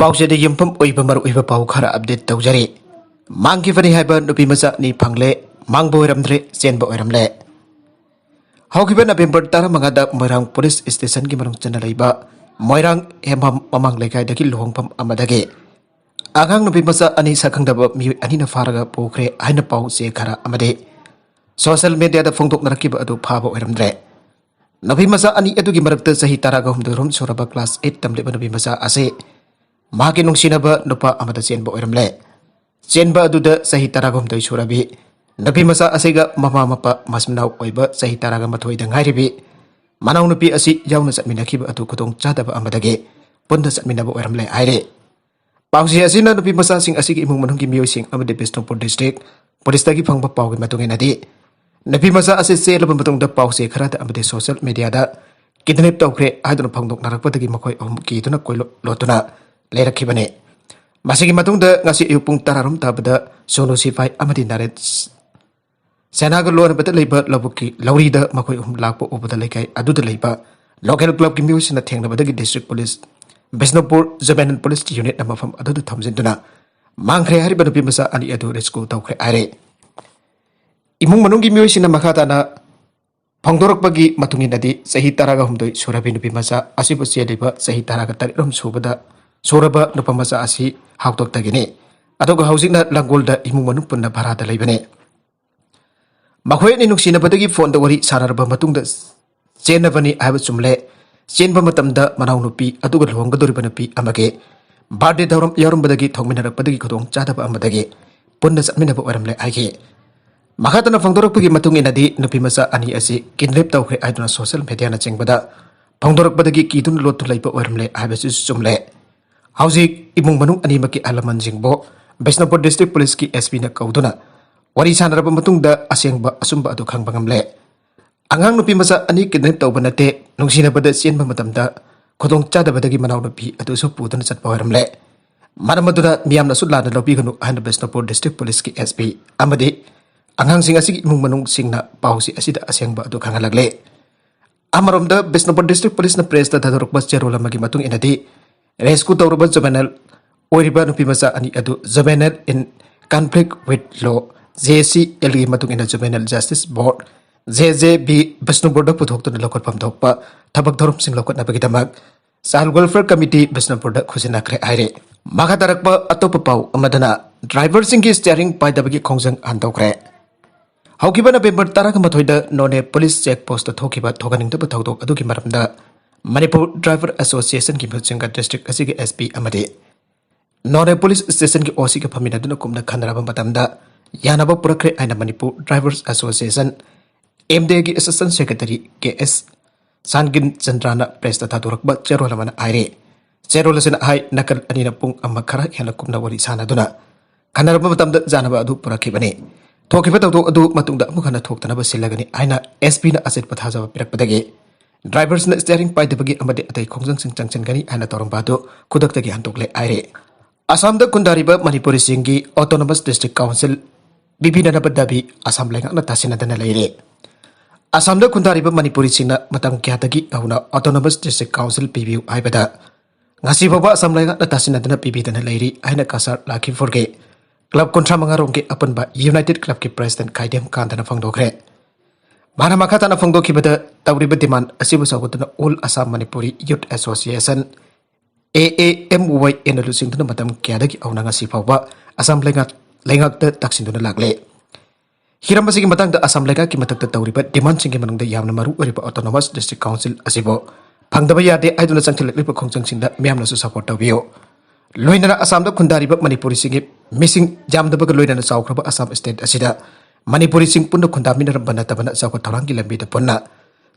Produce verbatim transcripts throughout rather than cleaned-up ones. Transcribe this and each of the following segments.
ꯄꯥꯎꯆꯦꯗ ꯌꯨꯝꯐꯝ ꯑꯣꯏꯕ ꯃꯔꯨꯑꯣꯏꯕ ꯄꯥꯎ ꯈꯔ ꯑꯞꯗꯦꯠ ꯇꯧꯖꯔꯤ꯫ ꯃꯥꯡꯈꯤꯕꯅꯤ ꯍꯥꯏꯕ ꯅꯨꯄꯤ ꯃꯆꯥ ꯑꯅꯤ ꯐꯪꯂꯦ꯫ ꯃꯥꯡꯕ ꯑꯣꯏꯔꯝꯗ꯭ꯔꯦ, ꯆꯦꯟꯕ ꯑꯣꯏꯔꯝꯂꯦ꯫ ꯍꯧꯈꯤꯕ ꯅꯕꯦꯝꯕꯔ ꯇꯔꯥꯃꯉꯥꯗ ꯃꯣꯏꯔꯥꯡ ꯄꯨꯂꯤꯁ ꯁ꯭ꯇꯦꯁꯟꯒꯤ ꯃꯅꯨꯡ ꯆꯟꯅ ꯂꯩꯕ ꯃꯣꯏꯔꯥꯡ ꯍꯦꯝꯕꯥꯝ ꯃꯃꯥꯡ ꯂꯩꯀꯥꯏꯗꯒꯤ ꯂꯨꯍꯣꯡꯐꯝ ꯑꯃꯗꯒꯤ ꯑꯉꯥꯡ ꯅꯨꯄꯤ ꯃꯆꯥ ꯑꯅꯤ ꯁꯛꯈꯪꯗꯕ ꯃꯤꯑꯣꯏ ꯑꯅꯤꯅ ꯐꯥꯔꯒ ꯄꯨꯈ꯭ꯔꯦ ꯍꯥꯏꯅ ꯄꯥꯎ ꯆꯦ ꯈꯔ ꯑꯃꯗꯤ ꯁꯣꯁꯤꯌꯦꯜ ꯃꯦꯗꯤꯌꯥꯗ ꯐꯣꯡꯗꯣꯛꯅꯔꯛꯈꯤꯕ ꯑꯗꯨ ꯐꯥꯕ ꯑꯣꯏꯔꯝꯗ꯭ꯔꯦ꯫ ꯅꯨꯄꯤ ꯃꯆꯥ ꯑꯅꯤ ꯑꯗꯨꯒꯤ ꯃꯔꯛꯇ ꯆꯍꯤ ꯇꯔꯥꯒ ꯍꯨꯝꯗꯣꯏ ꯔꯣꯝ ꯁꯨꯔꯕ ꯀ꯭ꯂꯥꯁ ꯑꯩꯠ ꯇꯝꯂꯤꯕ ꯅꯨꯄꯤ ꯃꯆꯥ ꯑꯁꯤ ꯃꯍꯥꯛꯀꯤ ꯅꯨꯡꯁꯤꯅꯕ ꯅꯨꯄꯥ ꯑꯃꯗ ꯆꯦꯟꯕ ꯑꯣꯏꯔꯝꯂꯦ꯫ ꯆꯦꯟꯕ ꯑꯗꯨꯗ ꯆꯍꯤ ꯇꯔꯥꯒ ꯍꯨꯝꯗꯣꯏ ꯁꯨꯔꯕꯤ ꯅꯨꯄꯤ ꯃꯆꯥ ꯑꯁꯤꯒ ꯃꯃꯥ ꯃꯄꯥ ꯃꯆꯤꯟ ꯃꯅꯥꯎ ꯑꯣꯏꯕ ꯆꯍꯤ ꯇꯔꯥꯒ ꯃꯥꯊꯣꯏꯗ ꯉꯥꯏꯔꯤꯕꯤ ꯃꯅꯥꯎꯅꯨꯄꯤ ꯑꯁꯤ ꯌꯥꯎꯅ ꯆꯠꯃꯤꯟꯅꯈꯤꯕ ꯑꯗꯨ ꯈꯨꯗꯣꯡ ꯆꯥꯗꯕ ꯑꯃꯗꯒꯤ ꯄꯨꯟꯅ ꯆꯠꯃꯤꯟꯅꯕ ꯑꯣꯏꯔꯝꯂꯦ ꯍꯥꯏꯔꯤ꯫ ꯄꯥꯎꯆꯦ ꯑꯁꯤꯅ ꯅꯨꯄꯤ ꯃꯆꯥꯁꯤꯡ ꯑꯁꯤꯒꯤ ꯏꯃꯨꯡ ꯃꯅꯨꯡꯒꯤ ꯃꯤꯑꯣꯏꯁꯤꯡ ꯑꯃꯗꯤ ꯕꯤꯁꯅꯨꯄꯨꯔ ꯗꯤꯁꯇ꯭ꯔꯤꯛ ꯄꯨꯂꯤꯁꯇꯒꯤ ꯐꯪꯕ ꯄꯥꯎꯒꯤ ꯃꯇꯨꯡ ꯏꯟꯅꯗꯤ, ꯅꯨꯄꯤ ꯃꯆꯥ ꯑꯁꯤ ꯆꯦꯜꯂꯕ ꯃꯇꯨꯡꯗ ꯄꯥꯎꯆꯦ ꯈꯔꯗ ꯑꯃꯗꯤ ꯁꯣꯁꯤꯌꯦꯜ ꯃꯦꯗꯤꯌꯥꯗ ꯀꯤꯗꯅꯦꯞ ꯇꯧꯈ꯭ꯔꯦ ꯍꯥꯏꯗꯨꯅ ꯐꯣꯡꯗꯣꯛꯅꯔꯛꯄꯗꯒꯤ ꯃꯈꯣꯏ ꯑꯍꯨꯝ ꯀꯤꯗꯨꯅ ꯀꯣꯏꯂꯣ-, ꯂꯣꯠꯇꯨꯅ ꯂꯩꯔꯛꯈꯤꯕꯅꯤ꯫ ꯃꯁꯤꯒꯤ ꯃꯇꯨꯡꯗ ꯉꯁꯤ ꯑꯌꯨꯛ ꯄꯨꯡ ꯇꯔꯥ ꯔꯣꯝ ꯇꯥꯕꯗ ꯁꯣꯅꯨ ꯁꯤꯄꯥꯏ ꯑꯃꯗꯤ ꯅꯔꯦꯟ ꯁꯦꯅꯥꯒ ꯂꯣꯟꯅꯕꯗ ꯂꯩꯕ ꯂꯧꯕꯨꯛꯀꯤ ꯂꯧꯔꯤꯗ ꯃꯈꯣꯏ ꯑꯍꯨꯝ ꯂꯥꯛꯄ ꯎꯕꯗ ꯂꯩꯀꯥꯏ ꯑꯗꯨꯗ ꯂꯩꯕ ꯂꯣꯀꯦꯜ ꯀ꯭ꯂꯕꯀꯤ ꯃꯤꯑꯣꯏꯁꯤꯡꯅ ꯊꯦꯡꯅꯕꯗꯒꯤ district police, Bishnupur juvenile police ꯌꯨꯅꯤꯠꯅ ꯃꯐꯝ ꯑꯗꯨꯗ ꯊꯝꯖꯤꯟꯗꯨꯅ ꯃꯥꯡꯈ꯭ꯔꯦ ꯍꯥꯏꯔꯤꯕ ꯅꯨꯄꯤ ꯃꯆꯥ ꯑꯅꯤ ꯑꯗꯨ ꯔꯦꯁꯀ꯭ꯌꯨ ꯇꯧꯈ꯭ꯔꯦ ꯍꯥꯏꯔꯦ꯫ ꯏꯃꯨꯡ ꯃꯅꯨꯡꯒꯤ ꯃꯤꯑꯣꯏꯁꯤꯡꯅ ꯃꯈꯥ ꯇꯥꯅ ꯐꯣꯡꯗꯣꯔꯛꯄꯒꯤ ꯃꯇꯨꯡ ꯏꯟꯅꯗꯤ, ꯆꯍꯤ ꯇꯔꯥꯒ ꯍꯨꯝꯗꯣꯏ ꯁꯨꯔꯕꯤ ꯅꯨꯄꯤ ꯃꯆꯥ ꯑꯁꯤꯕꯨ ꯆꯦꯜꯂꯤꯕ ꯆꯍꯤ ꯇꯔꯥꯒ ꯇꯔꯦꯠ ꯔꯣꯝ ꯁꯨꯕꯗ ꯁꯨꯔꯕ ꯅꯨꯄꯥ ꯃꯆꯥ ꯑꯁꯤ ꯍꯥꯎꯇꯣꯛꯇꯒꯤꯅꯤ꯫ ꯑꯗꯨꯒ ꯍꯧꯖꯤꯛꯅ ꯂꯥꯡꯒꯣꯜꯗ ꯏꯃꯨꯡ ꯃꯅꯨꯡ ꯄꯨꯟꯅ ꯚꯔꯥꯗ ꯂꯩꯕꯅꯤ꯫ ꯃꯈꯣꯏ ꯑꯅꯤ ꯅꯨꯡꯁꯤꯅꯕꯗꯒꯤ ꯐꯣꯟꯗ ꯋꯥꯔꯤ ꯁꯥꯟꯅꯔꯕ ꯃꯇꯨꯡꯗ ꯆꯦꯟꯅꯕꯅꯤ ꯍꯥꯏꯕ ꯆꯨꯝꯂꯦ꯫ ꯆꯦꯟꯕ ꯃꯇꯝꯗ ꯃꯅꯥꯎꯅꯨꯄꯤ ꯑꯗꯨꯒ ꯂꯨꯍꯣꯡꯒꯗꯧꯔꯤꯕ ꯅꯨꯄꯤ ꯑꯃꯒꯤ ꯕꯥꯔꯗꯦ ꯊꯧꯔꯝ ꯌꯥꯎꯔꯝꯕꯗꯒꯤ ꯊꯣꯛꯃꯤꯟꯅꯔꯛꯄꯗꯒꯤ ꯈꯨꯗꯣꯡ ꯆꯥꯗꯕ ꯑꯃꯗꯒꯤ ꯄꯨꯟꯅ ꯆꯠꯃꯤꯟꯅꯕ ꯑꯣꯏꯔꯝꯂꯦ ꯍꯥꯏꯈꯤ꯫ ꯃꯈꯥ ꯇꯥꯅ ꯐꯣꯡꯗꯣꯔꯛꯄꯒꯤ ꯃꯇꯨꯡ ꯏꯟꯅꯗꯤ, ꯅꯨꯄꯤ ꯃꯆꯥ ꯑꯅꯤ ꯑꯁꯤ ꯀꯤꯗꯅꯦꯞ ꯇꯧꯈ꯭ꯔꯦ ꯍꯥꯏꯗꯨꯅ ꯁꯣꯁꯤꯌꯦꯜ ꯃꯦꯗꯤꯌꯥꯅꯆꯤꯡꯕꯗ ꯐꯣꯡꯗꯣꯔꯛꯄꯗꯒꯤ ꯀꯤꯗꯨꯅ ꯂꯣꯠꯇꯨꯅ ꯂꯩꯕ ꯑꯣꯏꯔꯝꯂꯦ ꯍꯥꯏꯕꯁꯤꯁꯨ ꯆꯨꯝꯂꯦ꯫ ꯍꯧꯖꯤꯛ ꯏꯃꯨꯡ ꯃꯅꯨꯡ ꯑꯅꯤꯃꯛꯀꯤ ꯑꯍꯜ ꯂꯃꯟꯁꯤꯡꯕꯨ ꯕꯤꯁꯅꯨꯄꯨꯔ ꯗꯤꯁꯇ꯭ꯔꯤꯛ ꯄꯨꯂꯤꯁꯀꯤ ꯑꯦꯁ ꯄꯤꯅ ꯀꯧꯗꯨꯅ ꯋꯥꯔꯤ ꯁꯥꯟꯅꯔꯕ ꯃꯇꯨꯡꯗ ꯑꯁꯦꯡꯕ ꯑꯆꯨꯝꯕ ꯑꯗꯨ ꯈꯪꯕ ꯉꯝꯂꯦ꯫ ꯑꯉꯥꯡ ꯅꯨꯄꯤ ꯃꯆꯥ ꯑꯅꯤ ꯀꯤꯗꯅꯦꯞ ꯇꯧꯕ ꯅꯠꯇꯦ, ꯅꯨꯡꯁꯤꯅꯕꯗ ꯆꯦꯟꯕ ꯃꯇꯝꯗ ꯈꯨꯗꯣꯡ ꯆꯥꯗꯕꯗꯒꯤ ꯃꯅꯥꯎꯅꯨꯄꯤ ꯑꯗꯨꯁꯨ ꯄꯨꯗꯨꯅ ꯆꯠꯄ ꯑꯣꯏꯔꯝꯂꯦ꯫ ꯃꯔꯝ ꯑꯗꯨꯅ ꯃꯤꯌꯥꯝꯅꯁꯨ ꯂꯥꯟꯅ ꯂꯧꯕꯤꯒꯅꯨ ꯍꯥꯏꯅ ꯕꯤꯁꯅꯨꯄꯨꯔ ꯗꯤꯁꯇ꯭ꯔꯤꯛ ꯄꯨꯂꯤꯁꯀꯤ ꯑꯦꯁ ꯄꯤ ꯑꯃꯗꯤ ꯑꯉꯥꯡꯁꯤꯡ ꯑꯁꯤꯒꯤ ꯏꯃꯨꯡ ꯃꯅꯨꯡꯁꯤꯡꯅ ꯄꯥꯎꯁꯤ ꯑꯁꯤꯗ ꯑꯁꯦꯡꯕ ꯑꯗꯨ ꯈꯪꯍꯜꯂꯛꯂꯦ꯫ ꯑꯃꯔꯣꯝꯗ, ꯕꯤꯁꯅꯨꯄꯨꯔ ꯗꯤꯁꯇ꯭ꯔꯤꯛ ꯄꯨꯂꯤꯁꯅ ꯄ꯭ꯔꯦꯁꯇ ꯊꯥꯗꯣꯔꯛꯄ ꯆꯦꯔꯣꯜ ꯑꯃꯒꯤ ꯃꯇꯨꯡ ꯏꯟꯅꯗꯤ, Rescue ꯇꯧꯔꯕ juvenile ꯑꯣꯏꯔꯤꯕ ꯅꯨꯄꯤ ꯃꯆꯥ ꯑꯅꯤ ꯑꯗꯨ Juvenile in Conflict with Law, J C L ꯒꯤ ꯃꯇꯨꯡ ꯏꯟꯅ Juvenile Justice Board, J J B, ꯕꯤꯁꯅꯨꯄꯨꯔꯗ ꯄꯨꯊꯣꯛꯇꯨꯅ ꯂꯧꯈꯠꯐꯝ ꯊꯣꯛꯄ ꯊꯕꯛ ꯊꯧꯔꯝꯁꯤꯡ ꯂꯧꯈꯠꯅꯕꯒꯤꯗꯃꯛ Child Welfare Committee ꯕꯤꯁꯅꯨꯄꯨꯔꯗ ꯈꯨꯖꯤꯟꯅꯈ꯭ꯔꯦ ꯍꯥꯏꯔꯦ꯫ ꯃꯈꯥ ꯇꯥꯔꯛꯄ ꯑꯇꯣꯞꯄ ꯄꯥꯎ ꯑꯃꯗꯅ, driverꯁꯤꯡꯒꯤ steering ꯄꯥꯏꯗꯕꯒꯤ ꯈꯣꯡꯖꯪ ꯍꯟꯗꯣꯛꯈ꯭ꯔꯦ꯫ ꯍꯧꯈꯤꯕ ꯅꯕꯦꯝꯕꯔ ꯇꯔꯥꯃꯥꯊꯣꯏꯗ ꯅꯣꯅꯦ ꯄꯨꯂꯤꯁ ꯆꯦꯛ ꯄꯣꯁꯇ ꯊꯣꯛꯈꯤꯕ ꯊꯣꯛꯍꯟꯅꯤꯡꯗꯕ ꯊꯧꯗꯣꯛ ꯑꯗꯨꯒꯤ ꯃꯔꯝꯗ ꯃꯅꯤꯄꯨꯔ ꯗ꯭ꯔꯥꯏꯚꯔ ꯑꯦꯁꯣꯁꯤꯌꯦꯁꯟꯒꯤ ꯃꯤꯍꯨꯠꯁꯤꯡꯒ ꯗꯤꯁꯇ꯭ꯔꯤꯛ ꯑꯁꯤꯒꯤ S P ꯑꯃꯗꯤ ꯅꯣꯅꯦ ꯄꯨꯂꯤꯁ ꯁ꯭ꯇꯦꯁꯟꯒꯤ O C ꯒ ꯐꯝꯃꯤꯟꯅꯗꯨꯅ ꯀꯨꯞꯅ ꯈꯟꯅꯔꯕ ꯃꯇꯝꯗ ꯌꯥꯅꯕ ꯄꯨꯔꯛꯈ꯭ꯔꯦ ꯍꯥꯏꯅ Manipur drivers association, M D Aꯒꯤ assistant secretary K S Sangin ꯆꯟꯗ꯭ꯔꯅ ꯄ꯭ꯔꯦꯁꯇ ꯊꯥꯗꯣꯔꯛꯄ ꯆꯦꯔꯣꯜ ꯑꯃꯅ ꯍꯥꯏꯔꯤ꯫ ꯆꯦꯔꯣꯜ ꯑꯁꯤꯅ ꯍꯥꯏ, ꯅꯥꯀꯜ ꯑꯅꯤꯅ ꯄꯨꯡ ꯑꯃ ꯈꯔ ꯍꯦꯟꯅ ꯀꯨꯞꯅ ꯋꯥꯔꯤ ꯁꯥꯟꯅꯗꯨꯅ ꯈꯟꯅꯔꯕ ꯃꯇꯝꯗ ꯌꯥꯅꯕ ꯑꯗꯨ ꯄꯨꯔꯛꯈꯤꯕꯅꯤ꯫ ꯊꯣꯛꯈꯤꯕ ꯊꯧꯗꯣꯛ ꯑꯗꯨ ꯃꯇꯨꯡꯗ ꯑꯃꯨꯛ ꯍꯟꯅ ꯊꯣꯛꯇꯅꯕ ꯁꯤꯜꯂꯒꯅꯤ ꯍꯥꯏꯅ S P ꯅ ꯑꯆꯦꯠꯄ ꯊꯥꯖꯕ ꯄꯤꯔꯛꯄꯗꯒꯤ ꯗ꯭ꯔꯥꯏꯚꯔꯁꯤꯅ steering ꯄꯥꯏꯗꯕꯒꯤ ꯑꯃꯗꯤ ꯑꯇꯩ ꯈꯣꯡꯖꯪꯁꯤꯡ ꯆꯪꯁꯤꯟꯒꯅꯤ ꯍꯥꯏꯅ ꯇꯧꯔꯝꯕ ꯑꯗꯨ ꯈꯨꯗꯛꯇꯒꯤ ꯍꯟꯗꯣꯛꯂꯦ ꯍꯥꯏꯔꯤ꯫ ꯑꯁꯥꯝꯗ ꯈꯨꯟꯗꯥꯔꯤꯕ ꯃꯅꯤꯄꯨꯔꯤꯁꯤꯡꯒꯤ Autonomous District Council ꯄꯤꯕꯤꯅꯅꯕ ꯗꯥꯕꯤ ꯑꯁꯥꯝ ꯂꯩꯉꯥꯛꯅ ꯇꯥꯁꯤꯟꯅꯗꯅ ꯂꯩꯔꯦ꯫ ꯑꯁꯥꯝꯗ ꯈꯨꯟꯗꯥꯔꯤꯕ ꯃꯅꯤꯄꯨꯔꯤꯁꯤꯡꯅ ꯃꯇꯝ ꯀꯌꯥꯗꯒꯤ ꯍꯧꯅ Autonomous District Council ꯄꯤꯕꯤꯌꯨ ꯍꯥꯏꯕꯗ ꯉꯁꯤ ꯐꯥꯎꯕ ꯑꯁꯥꯝ ꯂꯩꯉꯥꯛꯅ ꯇꯥꯁꯤꯟꯅꯗꯨꯅ ꯄꯤꯕꯤꯗꯅ ꯂꯩꯔꯤ ꯍꯥꯏꯅ ꯀꯁꯥꯔ ꯂꯈꯤꯝꯄꯨꯔꯒꯤ club ꯀꯨꯟꯊ꯭ꯔꯥ ꯃꯉꯥ ꯔꯣꯝꯒꯤ ꯑꯄꯨꯟꯕ United Clubꯀꯤ president ꯈꯥꯏꯗꯦꯝ ꯀꯥꯟꯇꯅ ꯐꯣꯡꯗꯣꯛꯈ꯭ꯔꯦ꯫ ꯃꯥꯅ ꯃꯈꯥ ꯇꯥꯅ ꯐꯣꯡꯗꯣꯛꯈꯤꯕꯗ, ꯇꯧꯔꯤꯕ demand ꯑꯁꯤꯕꯨ ꯁꯧꯒꯠꯇꯨꯅ All Assam Manipuri Youth Association, A A M Y A ꯅ ꯂꯨꯆꯤꯡꯗꯨꯅ ꯃꯇꯝ ꯀꯌꯥꯗꯒꯤ ꯍꯧꯅ ꯉꯁꯤ ꯐꯥꯎꯕ ꯑꯁꯥꯝ ꯂꯩꯉꯥꯛ-, ꯂꯩꯉꯥꯛꯇ ꯇꯥꯛꯁꯤꯟꯗꯨꯅ ꯂꯥꯛꯂꯦ꯫ ꯍꯤꯔꯝ ꯑꯁꯤꯒꯤ ꯃꯇꯥꯡꯗ ꯑꯁꯥꯝ ꯂꯩꯉꯥꯛꯀꯤ ꯃꯊꯛꯇ ꯇꯧꯔꯤꯕ demandꯁꯤꯡꯒꯤ ꯃꯅꯨꯡꯗ ꯌꯥꯝꯅ ꯃꯔꯨ ꯑꯣꯏꯔꯤꯕ Autonomous District Council ꯑꯁꯤꯕꯨ ꯐꯪꯗꯕ ꯌꯥꯗꯦ ꯍꯥꯏꯗꯨꯅ ꯆꯪꯁꯤꯜꯂꯛꯂꯤꯕ ꯈꯣꯡꯖꯪꯁꯤꯡꯗ ꯃꯤꯌꯥꯝꯅꯁꯨ support ꯇꯧꯕꯤꯌꯨ꯫ ꯂꯣꯏꯅꯅ ꯑꯁꯥꯝꯗ ꯈꯨꯟꯗꯥꯔꯤꯕ ꯃꯅꯤꯄꯨꯔꯤꯁꯤꯡꯒꯤ ꯃꯤꯁꯤꯡ ꯌꯥꯝꯗꯕꯒ ꯂꯣꯏꯅꯅ ꯆꯥꯎꯈ꯭ꯔꯕ ꯑꯁꯥꯝ state ꯑꯁꯤꯗ ꯃꯅꯤꯄꯨꯔꯤꯁꯤꯡ ꯄꯨꯟꯅ ꯈꯨꯟꯗꯥꯃꯤꯟꯅꯔꯝꯕ ꯅꯠꯇꯕꯅ ꯆꯥꯎꯈꯠ ꯊꯧꯔꯥꯡꯒꯤ ꯂꯝꯕꯤꯗ ꯄꯨꯟꯅ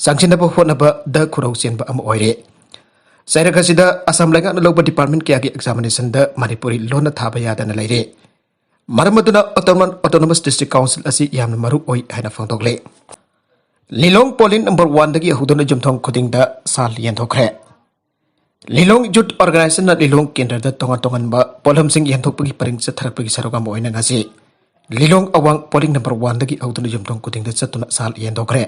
ꯆꯪꯁꯤꯟꯅꯕ ꯍꯣꯠꯅꯕꯗ ꯈꯨꯔꯧ ꯆꯦꯟꯕ ꯑꯃ ꯑꯣꯏꯔꯦ꯫ ꯆꯩꯔꯛ ꯑꯁꯤꯗ ꯑꯁꯥꯝ ꯂꯩꯉꯥꯛꯅ ꯂꯧꯕ department ꯀꯌꯥꯒꯤ examinationꯗ ꯃꯅꯤꯄꯨꯔꯤ ꯂꯣꯟꯅ ꯊꯥꯕ ꯌꯥꯗꯅ ꯂꯩꯔꯦ꯫ ꯃꯔꯝ ꯑꯗꯨꯅ Autonomous, Autonomous District Council ꯑꯁꯤ ꯌꯥꯝꯅ ꯃꯔꯨ ꯑꯣꯏ ꯍꯥꯏꯅ ꯐꯣꯡꯗꯣꯛꯂꯦ꯫ ꯂꯤꯂꯣꯡ polling number oneꯗꯒꯤ ꯍꯧꯗꯨꯅ ꯌꯨꯝꯊꯣꯡ ꯈꯨꯗꯤꯡꯗ ꯁꯥꯜ ꯌꯦꯟꯊꯣꯛꯈ꯭ꯔꯦ꯫ ꯂꯤꯂꯣꯡ Youth Organizationꯅ ꯂꯤꯂꯣꯡ ꯀꯦꯟꯗ꯭ꯔꯗ ꯇꯣꯉꯥꯟ ꯇꯣꯉꯥꯟꯕ ꯄꯣꯠꯂꯝꯁꯤꯡ ꯌꯦꯟꯊꯣꯛꯄꯒꯤ ꯄꯔꯤꯡ ꯆꯠꯊꯔꯛꯄꯒꯤ ꯁꯔꯨꯛ ꯑꯃ ꯑꯣꯏꯅ ꯉꯁꯤ ꯂꯤꯂꯣꯡ ꯑꯋꯥꯡ polling number oneꯗꯒꯤ ꯍꯧꯗꯨꯅ ꯌꯨꯝꯊꯣꯡ ꯈꯨꯗꯤꯡꯗ ꯆꯠꯇꯨꯅ ꯁꯥꯜ ꯌꯦꯟꯊꯣꯛꯈ꯭ꯔꯦ꯫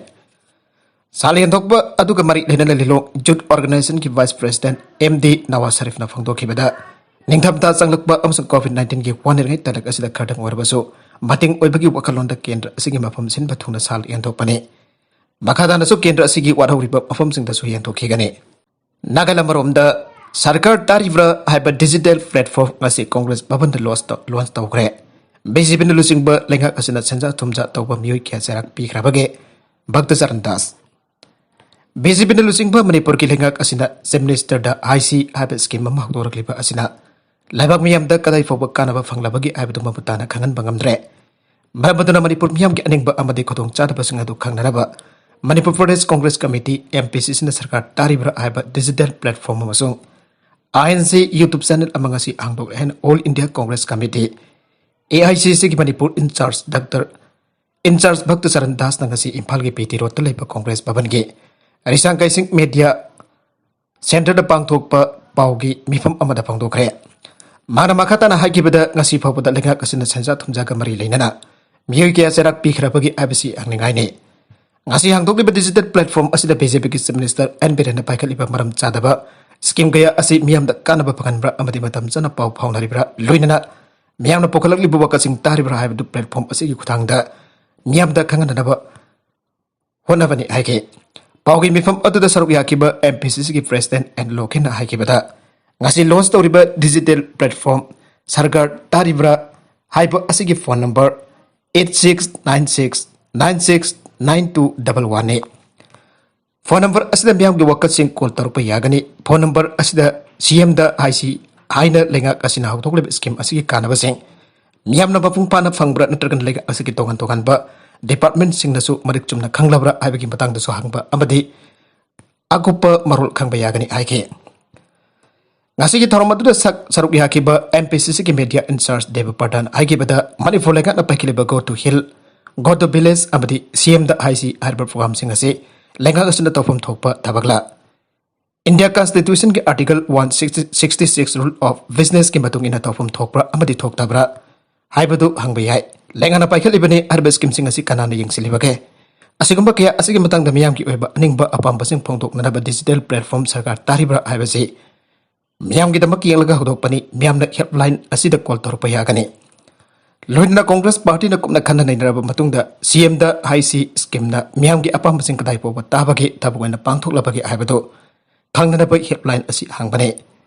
ꯁꯥ ꯌꯦꯟꯊꯣꯛꯄ ꯑꯗꯨꯒ ꯃꯔꯤ ꯂꯩꯅꯅ ꯂꯤꯂꯣꯡ ꯌꯨꯠ ꯑꯣꯔꯒꯅꯥꯏꯖꯦꯁꯟꯒꯤ vice president M D Nawaz ꯁꯔꯤꯐꯅ ꯐꯣꯡꯗꯣꯛꯈꯤꯕꯗ, ꯅꯤꯡꯊꯝꯊꯥ ꯆꯪꯂꯛꯄ ꯑꯃꯁꯨꯡ ꯀꯣꯚꯤꯗ ꯅꯥꯏꯟꯇꯤꯟꯒꯤ ꯋꯥꯅꯔꯤꯉꯩ ꯇꯥꯂꯛ ꯑꯁꯤꯗ ꯈꯔꯗꯪ ꯑꯣꯏꯔꯕꯁꯨ ꯃꯇꯦꯡ ꯑꯣꯏꯕꯒꯤ ꯋꯥꯈꯜꯂꯣꯟꯗ ꯀꯦꯟꯗ꯭ꯔ ꯑꯁꯤꯒꯤ ꯃꯐꯝ ꯁꯤꯟꯕ ꯊꯨꯡꯅ ꯁꯥ ꯌꯦꯟꯊꯣꯛꯄꯅꯤ꯫ ꯃꯈꯥ ꯇꯥꯅꯁꯨ ꯀꯦꯟꯗ꯭ꯔ ꯑꯁꯤꯒꯤ ꯋꯥꯠꯍꯧꯔꯤꯕ ꯃꯐꯝꯁꯤꯡꯗꯁꯨ ꯌꯦꯟꯊꯣꯛꯈꯤꯒꯅꯤ꯫ ꯅꯥꯒꯥꯂꯦꯟ ꯑꯃꯔꯣꯝꯗ, ꯁꯔꯀꯥꯔ ꯇꯥꯔꯤꯕ꯭ꯔꯥ ꯍꯥꯏꯕ ꯗꯤꯖꯤꯇꯦꯜ ꯄ꯭ꯂꯦꯠꯐꯣꯔꯝ ꯉꯁꯤ ꯀꯣꯡꯒ꯭ꯔꯦꯁ ꯚꯕꯟꯗ ꯂꯣꯟꯆ ꯇꯧ-, ꯂꯣꯟꯆ ꯇꯧꯈ꯭ꯔꯦ꯫ ꯕꯤ ꯖꯦ ꯄꯤꯅ ꯂꯨꯆꯤꯡꯕ ꯂꯩꯉꯥꯛ ꯑꯁꯤꯅ ꯁꯦꯟꯖꯥ ꯊꯨꯝꯖꯥ ꯇꯧꯕ ꯃꯤꯑꯣꯏ ꯀꯌꯥ ꯆꯩꯔꯥꯛ ꯄꯤꯈ꯭ꯔꯕꯒꯦ? ꯚꯛꯇ ꯆꯔꯟ ꯗꯥꯁ꯫ ꯕꯤ ꯖꯦ ꯄꯤꯅ ꯂꯨꯆꯤꯡꯕ ꯃꯅꯤꯄꯨꯔꯒꯤ ꯂꯩꯉꯥꯛ ꯑꯁꯤꯅ ꯆꯤꯐ ꯃꯤꯅꯤꯁꯇꯔꯗ ꯍꯥꯏꯁꯤ ꯍꯥꯏꯕ ꯁ꯭ꯀꯤꯝ ꯑꯃ ꯍꯧꯗꯣꯔꯛꯂꯤꯕ ꯑꯁꯤꯅ ꯂꯩꯕꯥꯛ ꯃꯤꯌꯥꯝꯗ ꯀꯗꯥꯏ ꯐꯥꯎꯕ ꯀꯥꯟꯅꯕ ꯐꯪꯂꯕꯒꯦ ꯍꯥꯏꯕꯗꯨ ꯃꯃꯨꯠ ꯇꯥꯅ ꯈꯪꯍꯟꯕ ꯉꯝꯗ꯭ꯔꯦ꯫ ꯃꯔꯝ ꯑꯗꯨꯅ ꯃꯅꯤꯄꯨꯔ ꯃꯤꯌꯥꯝꯒꯤ ꯑꯅꯤꯡꯕ ꯑꯃꯗꯤ ꯈꯨꯗꯣꯡꯆꯥꯗꯕꯁꯤꯡ ꯑꯗꯨ ꯈꯪꯅꯅꯕ Manipur Pradesh Congress committee, M P C ꯁꯤꯅ ꯁꯔꯀꯥꯔ ꯇꯥꯔꯤꯕ꯭ꯔꯥ ꯍꯥꯏꯕ ꯗꯤꯖꯤꯇꯦꯜ ꯄ꯭ꯂꯦꯠꯐꯣꯔꯝ ꯑꯃꯁꯨꯡ I N C YouTube channel ꯑꯃ ꯉꯁꯤ ꯍꯥꯡꯗꯣꯛꯂꯦ ꯍꯥꯏꯅ all India Congress committee, A I C ꯁꯤꯒꯤ Manipur in-charge doctor, in-charge Bhakta Charan ꯗꯥꯁꯅ ꯉꯁꯤ ꯏꯝꯐꯥꯜꯒꯤ ꯕꯤ ꯇꯤ ꯔꯣꯗꯇ ꯂꯩꯕ ꯀꯣꯡꯒ꯭ꯔꯦꯁ ꯚꯕꯟꯒꯤ ꯔꯤꯁꯥꯡ ꯀꯩꯁꯤꯡ ꯃꯦꯗꯤꯌꯥ ꯁꯦꯟꯇꯔꯗ ꯄꯥꯡꯊꯣꯛꯄ ꯄꯥꯎꯒꯤ ꯃꯤꯐꯝ ꯑꯃꯗ ꯐꯣꯡꯗꯣꯛꯈ꯭ꯔꯦ꯫ ꯃꯥꯅ ꯃꯈꯥ ꯇꯥꯅ ꯍꯥꯏꯈꯤꯕꯗ, ꯉꯁꯤ ꯐꯥꯎꯕꯗ ꯂꯩꯉꯥꯛ ꯑꯁꯤꯅ ꯁꯦꯟꯖꯥ ꯊꯨꯝꯖꯥꯒ ꯃꯔꯤ ꯂꯩꯅꯅ ꯃꯤꯑꯣꯏ ꯀꯌꯥ ꯆꯩꯔꯥꯛ ꯄꯤꯈ꯭ꯔꯕꯒꯦ ꯍꯥꯏꯕꯁꯤ ꯍꯪꯅꯤꯡꯉꯥꯏꯅꯤ꯫ ꯉꯁꯤ ꯍꯥꯡꯗꯣꯛꯂꯤꯕ ꯗꯤꯖꯤꯇꯦꯜ ꯄ꯭ꯂꯦꯠꯐꯣꯔꯝ ꯑꯁꯤꯗ ꯕꯤ ꯖꯦ ꯄꯤꯒꯤ ꯆꯤꯐ ꯃꯤꯅꯤꯁꯇꯔ ꯑꯦꯟ ꯕꯤꯔꯦꯟꯅ ꯄꯥꯏꯈꯠꯂꯤꯕ ꯃꯔꯝ ꯆꯥꯗꯕ ꯁ꯭ꯀꯤꯝ ꯀꯌꯥ ꯑꯁꯤ ꯃꯤꯌꯥꯝꯗ ꯀꯥꯟꯅꯕ ꯐꯪꯍꯟꯕ꯭ꯔꯥ ꯑꯃꯗꯤ ꯃꯇꯝ ꯆꯥꯅ ꯄꯥꯎ ꯐꯥꯎꯅꯔꯤꯕ꯭ꯔꯥ, ꯂꯣꯏꯅꯅ ꯃꯤꯌꯥꯝꯅ ꯄꯨꯈꯠꯂꯛꯂꯤꯕ ꯋꯥꯀꯠꯁꯤꯡ ꯇꯥꯔꯤꯕ꯭ꯔꯥ ꯍꯥꯏꯕꯗꯨ ꯄ꯭ꯂꯦꯠꯐꯣꯔꯝ ꯑꯁꯤꯒꯤ ꯈꯨꯠꯊꯥꯡꯗ ꯃꯤꯌꯥꯝꯗ ꯈꯪꯍꯟꯅꯅꯕ ꯍꯣꯠꯅꯕꯅꯤ ꯍꯥꯏꯈꯤ꯫ ꯄꯥꯎꯒꯤ ꯃꯤꯐꯝ ꯑꯗꯨꯗ ꯁꯔꯨꯛ ꯌꯥꯈꯤꯕ ꯑꯦꯝ ꯄꯤ ꯁꯤ ꯁꯤꯒꯤ ꯄ꯭ꯔꯦꯁꯤꯗꯦꯟꯠ ꯑꯦꯟ ꯂꯣꯀꯦꯟꯅ ꯍꯥꯏꯈꯤꯕꯗ, ꯉꯁꯤ ꯂꯣꯟꯆ ꯇꯧꯔꯤꯕ ꯗꯤꯖꯤꯇꯦꯜ ꯄ꯭ꯂꯦꯠꯐꯣꯔꯝ ꯁꯔꯀꯥꯔ ꯇꯥꯔꯤꯕ꯭ꯔꯥ ꯍꯥꯏꯕ ꯑꯁꯤꯒꯤ phone number eight six nine six nine six nine two double one ꯅꯤ꯫ ꯐꯣꯟ ꯅꯝꯕꯔ ꯑꯁꯤꯗ ꯃꯤꯌꯥꯝꯒꯤ ꯋꯥꯀꯠꯁꯤꯡ ꯀꯣꯜ ꯇꯧꯔꯛꯄ ꯌꯥꯒꯅꯤ꯫ ꯐꯣꯟ ꯅꯝꯕꯔ ꯑꯁꯤꯗ ꯁꯤ ꯑꯦꯝꯗ ꯍꯥꯏꯁꯤ ꯍꯥꯏꯅ ꯂꯩꯉꯥꯛ ꯑꯁꯤꯅ ꯍꯧꯗꯣꯛꯂꯤꯕ ꯁ꯭ꯀꯤꯝ ꯑꯁꯤꯒꯤ ꯀꯥꯟꯅꯕꯁꯤꯡ ꯃꯤꯌꯥꯝꯅ ꯃꯄꯨꯡ ꯐꯥꯅ ꯐꯪꯕ꯭ꯔꯥ, ꯅꯠꯇ꯭ꯔꯒꯅ ꯂꯩꯉꯥꯛ ꯑꯁꯤꯒꯤ ꯇꯣꯉꯥꯟ ꯇꯣꯉꯥꯟꯕ ꯗꯤꯄꯥꯔꯠꯃꯦꯟꯠꯁꯤꯡꯅꯁꯨ ꯃꯔꯤꯛ ꯆꯨꯝꯅ ꯈꯪꯂꯕ꯭ꯔꯥ ꯍꯥꯏꯕꯒꯤ ꯃꯇꯥꯡꯗꯁꯨ ꯍꯪꯕ ꯑꯃꯗꯤ ꯑꯀꯨꯞꯄ ꯃꯔꯣꯜ ꯈꯪꯕ ꯌꯥꯒꯅꯤ ꯍꯥꯏꯈꯤ꯫ ꯉꯁꯤꯒꯤ ꯊꯧꯔꯝ ꯑꯗꯨꯗ ꯁꯛ-, ꯁꯔꯨꯛ ꯌꯥꯈꯤꯕ ꯑꯦꯝ ꯄꯤ ꯁꯤ ꯁꯤꯒꯤ ꯃꯦꯗꯤꯌꯥ ꯏꯟꯆꯥꯔꯖ ꯗꯦꯕ ꯄ꯭ꯔꯙꯥꯟ ꯍꯥꯏꯈꯤꯕꯗ, ꯃꯅꯤꯄꯨꯔ ꯂꯩꯉꯥꯛꯅ ꯄꯥꯏꯈꯠꯂꯤꯕ Go to Hill, Go to Village ꯑꯃꯗꯤ ꯁꯤ ꯑꯦꯝꯗ ꯍꯥꯏꯁꯤ ꯍꯥꯏꯔꯤꯕ ꯄ꯭ꯔꯣꯒ꯭ꯔꯥꯝꯁꯤꯡ ꯑꯁꯤ ꯂꯩꯉꯥꯛ ꯑꯁꯤꯅ ꯇꯧꯐꯝ ꯊꯣꯛꯄ ꯊꯕꯛꯂ? ꯏꯟꯗꯤꯌꯥ ꯀꯟꯁꯇꯤꯇ꯭ꯌꯨꯁꯟꯒꯤ article one sixty sixty six, rule of businessꯀꯤ ꯃꯇꯨꯡ ꯏꯟꯅ ꯇꯧꯐꯝ ꯊꯣꯛꯄ꯭ꯔꯥ ꯑꯃꯗꯤ ꯊꯣꯛꯇꯕ꯭ꯔꯥ ꯍꯥꯏꯕꯗꯨ ꯍꯪꯕ ꯌꯥꯏ꯫ ꯂꯩꯉꯥꯛꯅ ꯄꯥꯏꯈꯠꯂꯤꯕꯅꯤ ꯍꯥꯏꯔꯤꯕ ꯁ꯭ꯀꯤꯝꯁꯤꯡ ꯑꯁꯤ ꯀꯅꯥꯅ ꯌꯦꯡꯁꯤꯜꯂꯤꯕꯒꯦ? ꯑꯁꯤꯒꯨꯝꯕ ꯀꯌꯥ ꯑꯁꯤꯒꯤ ꯃꯇꯥꯡꯗ ꯃꯤꯌꯥꯝꯒꯤ ꯑꯣꯏꯕ ꯑꯅꯤꯡꯕ ꯑꯄꯥꯝꯕꯁꯤꯡ ꯐꯣꯡꯗꯣꯛꯅꯅꯕ digital platform ꯁꯔꯀꯥꯔ ꯇꯥꯔꯤꯕ꯭ꯔꯥ ꯍꯥꯏꯕꯁꯤ ꯃꯤꯌꯥꯝꯒꯤꯗꯃꯛ ꯌꯦꯡꯂꯒ ꯍꯧꯗꯣꯛꯄꯅꯤ꯫ ꯃꯤꯌꯥꯝꯅ helpline ꯑꯁꯤꯗ call ꯇꯧꯔꯛꯄ ꯌꯥꯒꯅꯤ꯫ ꯂꯣꯏꯅꯅ Congress partyꯅ ꯀꯨꯞꯅ ꯈꯟꯅ ꯅꯩꯅꯔꯕ ꯃꯇꯨꯡꯗ CMꯗ ꯍꯥꯏꯁꯤ schemeꯅ ꯃꯤꯌꯥꯝꯒꯤ ꯑꯄꯥꯝꯕꯁꯤꯡ ꯀꯗꯥꯏ ꯐꯥꯎꯕ ꯇꯥꯕꯒꯦ, ꯊꯕꯛ ꯑꯣꯏꯅ ꯄꯥꯡꯊꯣꯛꯂꯕꯒꯦ ꯍꯥꯏꯕꯗꯨ ꯈꯪꯅꯅꯕ helpline ꯑꯁꯤ ꯍꯥꯡꯕꯅꯤ꯫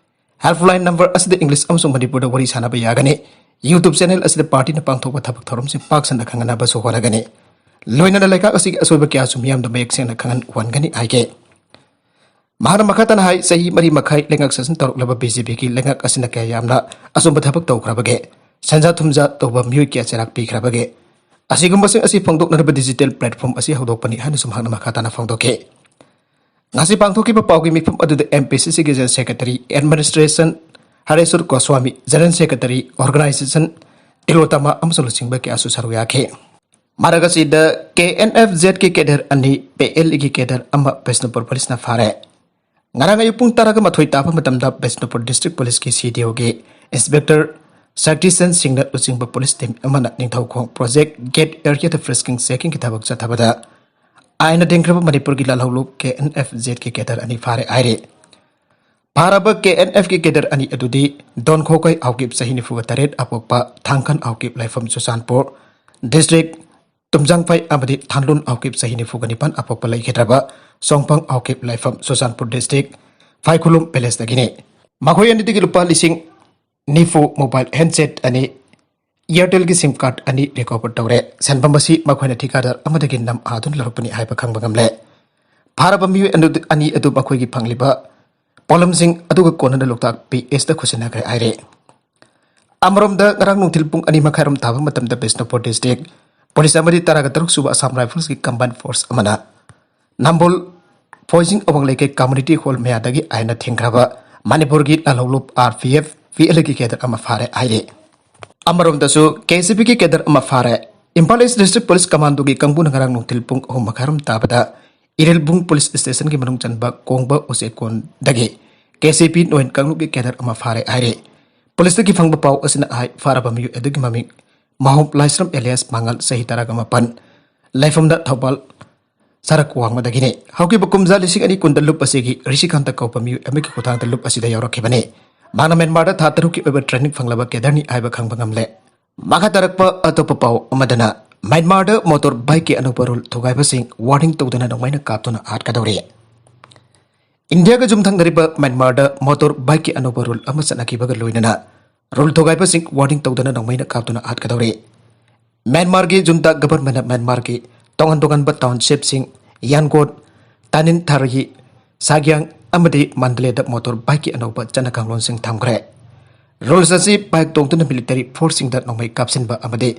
Helpline number ꯑꯁꯤꯗ English ꯑꯃꯁꯨꯡ ꯃꯅꯤꯄꯨꯔꯗ ꯋꯥꯔꯤ ꯁꯥꯅꯕ ꯌꯥꯒꯅꯤ꯫ YouTube channel ꯑꯁꯤꯗ partyꯅ ꯄꯥꯡꯊꯣꯛꯄ ꯊꯕꯛ ꯊꯧꯔꯝꯁꯤꯡ ꯄꯥꯛ ꯁꯟꯅ ꯈꯪꯍꯟꯅꯕꯁꯨ ꯍꯣꯠꯅꯒꯅꯤ꯫ ꯂꯣꯏꯅꯅ ꯂꯩꯉꯥꯛ ꯑꯁꯤꯒꯤ ꯑꯁꯣꯏꯕ ꯀꯌꯥꯁꯨ ꯃꯤꯌꯥꯝꯗ ꯃꯌꯦꯛ ꯁꯦꯡꯅ ꯈꯪꯍꯟ ꯎꯍꯟꯒꯅꯤ ꯍꯥꯏꯒꯦ꯫ ꯃꯍꯥꯛꯅ ꯃꯈꯥ ꯇꯥꯅ ꯍꯥꯏ, ꯆꯍꯤ ꯃꯔꯤ ꯃꯈꯥꯏ ꯂꯩꯉꯥꯛ ꯁꯥꯁꯟ ꯇꯧꯔꯛꯂꯕ BJPꯒꯤ ꯂꯩꯉꯥꯛ ꯑꯁꯤꯅ ꯀꯌꯥ ꯌꯥꯝꯅ ꯑꯆꯨꯝꯕ ꯊꯕꯛ ꯇꯧꯈ꯭ꯔꯕꯒꯦ? ꯁꯦꯟꯖꯥ ꯊꯨꯝꯖꯥ ꯇꯧꯕ ꯃꯤꯑꯣꯏ ꯀꯌꯥ ꯆꯩꯔꯥꯛ ꯄꯤꯈ꯭ꯔꯕꯒꯦ? ꯑꯁꯤꯒꯨꯝꯕꯁꯤꯡ ꯑꯁꯤ ꯐꯣꯡꯗꯣꯛꯅꯅꯕ digital platform ꯑꯁꯤ ꯍꯧꯗꯣꯛꯄꯅꯤ ꯍꯥꯏꯅꯁꯨ ꯃꯍꯥꯛꯅ ꯃꯈꯥ ꯇꯥꯅ ꯐꯣꯡꯗꯣꯛꯈꯤ꯫ ꯉꯁꯤ ꯄꯥꯡꯊꯣꯛꯈꯤꯕ ꯄꯥꯎꯒꯤ ꯃꯤꯐꯝ ꯑꯗꯨꯗ MPCCꯒꯤ General Secretary Administration ꯍꯔꯦꯁ꯭ꯋꯔ Goswami, General Secretary Organization ꯇꯤꯂꯣꯇꯃ ꯑꯃꯁꯨꯡ ꯂꯨꯆꯤꯡꯕ ꯀꯌꯥꯁꯨ ꯁꯔꯨꯛ ꯌꯥꯈꯤ꯫ ꯃꯔꯛ ꯑꯁꯤꯗ KNFZꯒꯤ cadre ꯑꯅꯤ, PLAꯒꯤ cadre ꯑꯃ ꯕꯤꯁꯅꯨꯄꯨꯔ policeꯅ ꯐꯥꯔꯦ꯫ ꯉꯔꯥꯡ ꯑꯌꯨꯛ ꯄꯨꯡ ꯇꯔꯥꯒ ꯃꯥꯊꯣꯏ ꯇꯥꯕ ꯃꯇꯝꯗ ꯕꯤꯁꯅꯨꯄꯨꯔ district policeꯀꯤ CDOꯒꯤ Inspector ꯁꯛꯇꯤꯁꯟ ꯁꯤꯡꯅ ꯂꯨꯆꯤꯡꯕ police team ꯑꯃꯅ ꯅꯤꯡꯊꯧꯈꯣꯡ project gate areaꯗ frisking checkingꯒꯤ ꯊꯕꯛ ꯆꯠꯊꯕꯗ ꯑꯥꯏꯟꯅ ꯊꯤꯡꯈ꯭ꯔꯕ ꯃꯅꯤꯄꯨꯔꯒꯤ ꯂꯥꯜꯍꯧꯂꯨꯞ KNFZꯒꯤ cadre ꯑꯅꯤ ꯐꯥꯔꯦ ꯍꯥꯏꯔꯤ꯫ ꯐꯥꯔꯕ KNFꯀꯤ cadre ꯑꯅꯤ ꯑꯗꯨꯗꯤ ꯗꯣꯟꯈꯣꯀꯩ ꯍꯥꯎꯀꯤꯞ, ꯆꯍꯤ ꯅꯤꯐꯨꯒ ꯇꯔꯦꯠ, ꯑꯄꯣꯛꯄ ꯊꯥꯡꯈꯟ ꯍꯥꯎꯀꯤꯞ, ꯂꯩꯐꯝ ꯆꯨꯔꯆꯥꯟꯄꯨꯔ district, ꯇꯨꯝꯖꯥꯡꯐꯩ ꯑꯃꯗꯤ ꯊꯥꯟꯂꯨꯟ ꯍꯥꯎꯀꯤꯞ, ꯆꯍꯤ ꯅꯤꯐꯨꯒ ꯅꯤꯄꯥꯟ, ꯑꯄꯣꯛꯄ ꯂꯩꯈꯤꯗ꯭ꯔꯕ ꯁꯣꯡꯐꯪ ꯍꯥꯎꯀꯤꯞ, ꯂꯩꯐꯝ ꯆꯨꯔꯆꯥꯟꯄꯨꯔ district, ꯐꯥꯏꯈꯨꯂꯨꯝ villageꯇꯒꯤꯅꯤ꯫ ꯃꯈꯣꯏ ꯑꯅꯤꯗꯒꯤ ꯂꯨꯄꯥ ꯂꯤꯁꯤꯡ ꯅꯤꯐꯨ, mobile handset ꯑꯅꯤ, Airtelꯒꯤ SIM card ꯑꯅꯤ recover ꯇꯧꯔꯦ꯫ ꯁꯦꯟꯐꯝ ꯑꯁꯤ ꯃꯈꯣꯏꯅ ꯊꯤꯀꯥꯗꯥꯔ ꯑꯃꯗꯒꯤ ꯅꯝ ꯑꯥꯗꯨꯅ ꯂꯧꯔꯛꯄꯅꯤ ꯍꯥꯏꯕ ꯈꯪꯕ ꯉꯝꯂꯦ꯫ ꯐꯥꯔꯕ ꯃꯤꯑꯣꯏ ꯑꯅꯤ ꯑꯗꯨ ꯃꯈꯣꯏꯒꯤ ꯐꯪꯂꯤꯕ ꯄꯣꯠꯂꯝꯁꯤꯡ ꯑꯗꯨꯒ ꯀꯣꯟꯅꯅ ꯂꯣꯛꯇꯥꯛ PSꯇ ꯈꯨꯠꯁꯤꯟꯅꯈ꯭ꯔꯦ ꯍꯥꯏꯔꯦ꯫ ꯑꯃꯔꯣꯝꯗ, ꯉꯔꯥꯡ ꯅꯨꯡꯊꯤꯜ ꯄꯨꯡ ꯑꯅꯤ ꯃꯈꯥꯏꯔꯣꯝ ꯇꯥꯕ ꯃꯇꯝꯗ ꯕꯤꯁꯅꯨꯄꯨꯔ district police ꯑꯃꯗꯤ ꯇꯔꯥꯒ ꯇꯔꯨꯛ ꯁꯨꯕ Assam Riflesꯀꯤ combined force ꯑꯃꯅ ꯅꯝꯕꯣꯜ ꯐꯣꯏꯖꯤꯡ ꯑꯋꯥꯡ ꯂꯩꯀꯥꯏ community hall ꯃꯌꯥꯗꯒꯤ ꯑꯥꯏꯟꯅ ꯊꯤꯡꯈ꯭ꯔꯕ ꯃꯅꯤꯄꯨꯔꯒꯤ ꯂꯥꯜꯍꯧꯂꯨꯞ RPF, PLAꯒꯤ cadre ꯑꯃ ꯐꯥꯔꯦ ꯍꯥꯏꯔꯤ꯫ ꯑꯃꯔꯣꯝꯗꯁꯨ KCPꯒꯤ cadre ꯑꯃ ꯐꯥꯔꯦ꯫ ꯏꯝꯐꯥꯜ East District Police Commandoꯒꯤ ꯀꯥꯡꯕꯨꯅ ꯉꯔꯥꯡ ꯅꯨꯡꯊꯤꯜ ꯄꯨꯡ ꯑꯍꯨꯝ ꯃꯈꯥꯏꯔꯣꯝ ꯇꯥꯕꯗ ꯏꯔꯤꯜꯕꯨꯡ police stationꯒꯤ ꯃꯅꯨꯡ ꯆꯟꯕ ꯀꯣꯡꯕ ꯎꯆꯦꯛꯀꯣꯟꯗꯒꯤ KCP ꯅꯣꯏꯟ ꯀꯥꯡꯂꯨꯞꯀꯤ cadre ꯑꯃ ꯐꯥꯔꯦ ꯍꯥꯏꯔꯤ꯫ Policeꯇꯒꯤ ꯐꯪꯕ ꯄꯥꯎ ꯑꯁꯤꯅ ꯍꯥꯏ, ꯐꯥꯔꯕ ꯃꯤꯑꯣꯏ ꯑꯗꯨꯒꯤ ꯃꯃꯤꯡ ꯃꯍꯣꯝ ꯂꯥꯏꯁ꯭ꯔꯝ alias ꯃꯥꯡꯉꯜ, ꯆꯍꯤ ꯇꯔꯥꯒ ꯃꯥꯄꯟ, ꯂꯩꯐꯝꯗ ꯊꯧꯕꯥꯜ ꯁꯔꯛ ꯋꯥꯡꯃꯗꯒꯤꯅꯤ꯫ ꯍꯧꯈꯤꯕ ꯀꯨꯝꯖꯥ ꯂꯤꯁꯤꯡ ꯑꯅꯤ ꯀꯨꯟꯗ ꯂꯨꯞ ꯑꯁꯤꯒꯤ ꯔꯤꯁꯤꯀꯥꯟꯇ ꯀꯧꯕ ꯃꯤꯑꯣꯏ ꯑꯃꯒꯤ ꯈꯨꯊꯥꯡꯗ ꯂꯨꯞ ꯑꯁꯤꯗ ꯌꯥꯎꯔꯛꯈꯤꯕꯅꯤ꯫ ꯃꯍꯥꯛꯅ ꯃ꯭ꯌꯥꯟꯃꯥꯔꯗ ꯊꯥ ꯇꯔꯨꯛꯀꯤ ꯑꯣꯏꯕ training ꯐꯪꯂꯕ cadreꯅꯤ ꯍꯥꯏꯕ ꯈꯪꯕ ꯉꯝꯂꯦ꯫ ꯃꯈꯥ ꯇꯥꯔꯛꯄ ꯑꯇꯣꯞꯄ ꯄꯥꯎ ꯑꯃꯗꯅ, ꯃ꯭ꯌꯥꯟꯃꯥꯔꯗ motorbikeꯀꯤ ꯑꯅꯧꯕ rule ꯊꯨꯒꯥꯏꯕꯁꯤꯡ warning ꯇꯧꯗꯨꯅ ꯅꯣꯡꯃꯩꯅ ꯀꯥꯞꯇꯨꯅ ꯍꯥꯠꯀꯗꯧꯔꯤ꯫ ꯏꯟꯗꯤꯌꯥꯒ ꯌꯨꯝꯊꯪꯅꯔꯤꯕ ꯃ꯭ꯌꯥꯟꯃꯥꯔꯗ motorbikeꯀꯤ ꯑꯅꯧꯕ rule ꯑꯃ ꯆꯠꯅꯈꯤꯕꯒ ꯂꯣꯏꯅꯅ rule ꯊꯨꯒꯥꯏꯕꯁꯤꯡ warning ꯇꯧꯗꯨꯅ ꯅꯣꯡꯃꯩꯅ ꯀꯥꯞꯇꯨꯅ ꯍꯥꯠꯀꯗꯧꯔꯤ꯫ ꯃ꯭ꯌꯥꯟꯃꯥꯔꯒꯤ junta governmentꯅ ꯃ꯭ꯌꯥꯟꯃꯥꯔꯒꯤ ꯇꯣꯉꯥꯟ ꯇꯣꯉꯥꯟꯕ townshipꯁꯤꯡ ꯌꯥꯟꯒꯣꯟ, ꯇꯥꯅꯤꯟ ꯊꯥꯔꯒꯤ, ꯁꯥꯒ꯭ꯌꯥꯡ ꯑꯃꯗꯤ ꯃꯟꯗꯂꯦꯗ motorbikeꯀꯤ ꯑꯅꯧꯕ ꯆꯠꯅ ꯀꯥꯡꯂꯣꯟꯁꯤꯡ ꯊꯝꯈ꯭ꯔꯦ꯫ Rules ꯑꯁꯤ bike ꯇꯣꯡꯗꯨꯅ military forceꯁꯤꯡꯗ ꯅꯣꯡꯃꯩ ꯀꯥꯞꯁꯤꯟꯕ ꯑꯃꯗꯤ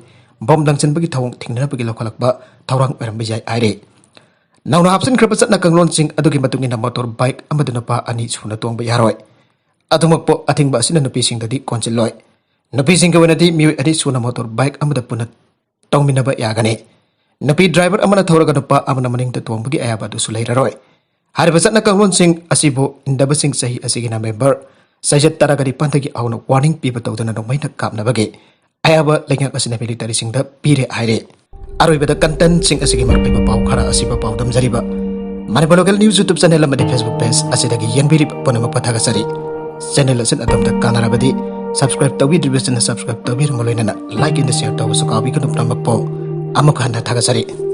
bomb ꯂꯪꯁꯤꯟꯕꯒꯤ ꯊꯧꯑꯣꯡ ꯊꯤꯡꯅꯅꯕꯒꯤ ꯂꯧꯈꯠꯂꯛꯄ ꯊꯧꯔꯥꯡ ꯑꯣꯏꯔꯝꯕ ꯌꯥꯏ ꯍꯥꯏꯔꯤ꯫ ꯅꯧꯅ ꯍꯥꯞꯆꯤꯟꯈ꯭ꯔꯕ ꯆꯠꯅ ꯀꯥꯡꯂꯣꯟꯁꯤꯡ ꯑꯗꯨꯒꯤ ꯃꯇꯨꯡ ꯏꯟꯅ motorbike ꯑꯃꯗ ꯅꯨꯄꯥ ꯑꯅꯤ ꯁꯨꯅ ꯇꯣꯡꯕ ꯌꯥꯔꯣꯏ꯫ ꯑꯗꯨꯃꯛꯄꯨ ꯑꯊꯤꯡꯕ ꯑꯁꯤꯅ ꯅꯨꯄꯤꯁꯤꯡꯗꯗꯤ ꯀꯣꯟꯁꯤꯜꯂꯣꯏ꯫ ꯅꯨꯄꯤꯁꯤꯡꯒꯤ ꯑꯣꯏꯅꯗꯤ ꯃꯤꯑꯣꯏ ꯑꯅꯤ ꯁꯨꯅ motorbike ꯑꯃꯗ ꯄꯨꯟꯅ ꯇꯧꯃꯤꯟꯅꯕ ꯌꯥꯒꯅꯤ꯫ ꯅꯨꯄꯤ driver ꯑꯃꯅ ꯊꯧꯔꯒ ꯅꯨꯄꯥ ꯑꯃꯅ ꯃꯅꯤꯡꯗ ꯇꯣꯡꯕꯒꯤ ꯑꯌꯥꯕ ꯑꯗꯨꯁꯨ ꯂꯩꯔꯔꯣꯏ꯫ ꯍꯥꯏꯔꯤꯕ ꯆꯠꯅ ꯀꯥꯡꯂꯣꯟꯁꯤꯡ ꯑꯁꯤꯕꯨ ꯏꯟꯗꯕꯁꯤꯡ ꯆꯍꯤ ꯑꯁꯤꯒꯤ November ꯆꯩꯆꯠ ꯇꯔꯥꯒ ꯅꯤꯄꯥꯟꯗꯒꯤ ꯍꯧꯅ warning ꯄꯤꯕ ꯇꯧꯗꯅ ꯅꯣꯡꯃꯩꯅ ꯀꯥꯞꯅꯕꯒꯤ ꯑꯌꯥꯕ ꯂꯩꯉꯥꯛ ꯑꯁꯤꯅ militaryꯁꯤꯡꯗ ꯄꯤꯔꯦ ꯍꯥꯏꯔꯦ꯫ ꯑꯔꯣꯏꯕꯗ contentꯁꯤꯡ ꯑꯁꯤꯒꯤ ꯃꯔꯛ ꯑꯣꯏꯕ ꯄꯥꯎ ꯈꯔ ꯑꯁꯤꯕꯨ ꯄꯥꯎꯗꯝꯖꯔꯤꯕ꯫ Manipur Local News YouTube channel ꯑꯃꯗꯤ Facebook page ꯑꯁꯤꯗꯒꯤ ꯌꯦꯡꯕꯤꯔꯤꯕ ꯄꯨꯝꯅꯃꯛꯄꯨ ꯊꯥꯒꯠꯆꯔꯤ꯫ Channel ꯑꯁꯤꯅ ꯑꯗꯣꯝꯗ ꯀꯥꯟꯅꯔꯕꯗꯤ subscribe ꯇꯧꯕꯤꯗ꯭ꯔꯤꯕꯁꯤꯡꯅ subscribe ꯇꯧꯕꯤꯔꯝꯕ ꯂꯣꯏꯅꯅ like and share ꯇꯧꯕꯁꯨ ꯀꯥꯎꯕꯤꯒꯅꯨ꯫ ꯄꯨꯝꯅꯃꯛꯄꯨ ꯑꯃꯨꯛ ꯍꯟꯅ ꯊꯥꯒꯠꯆꯔꯤ꯫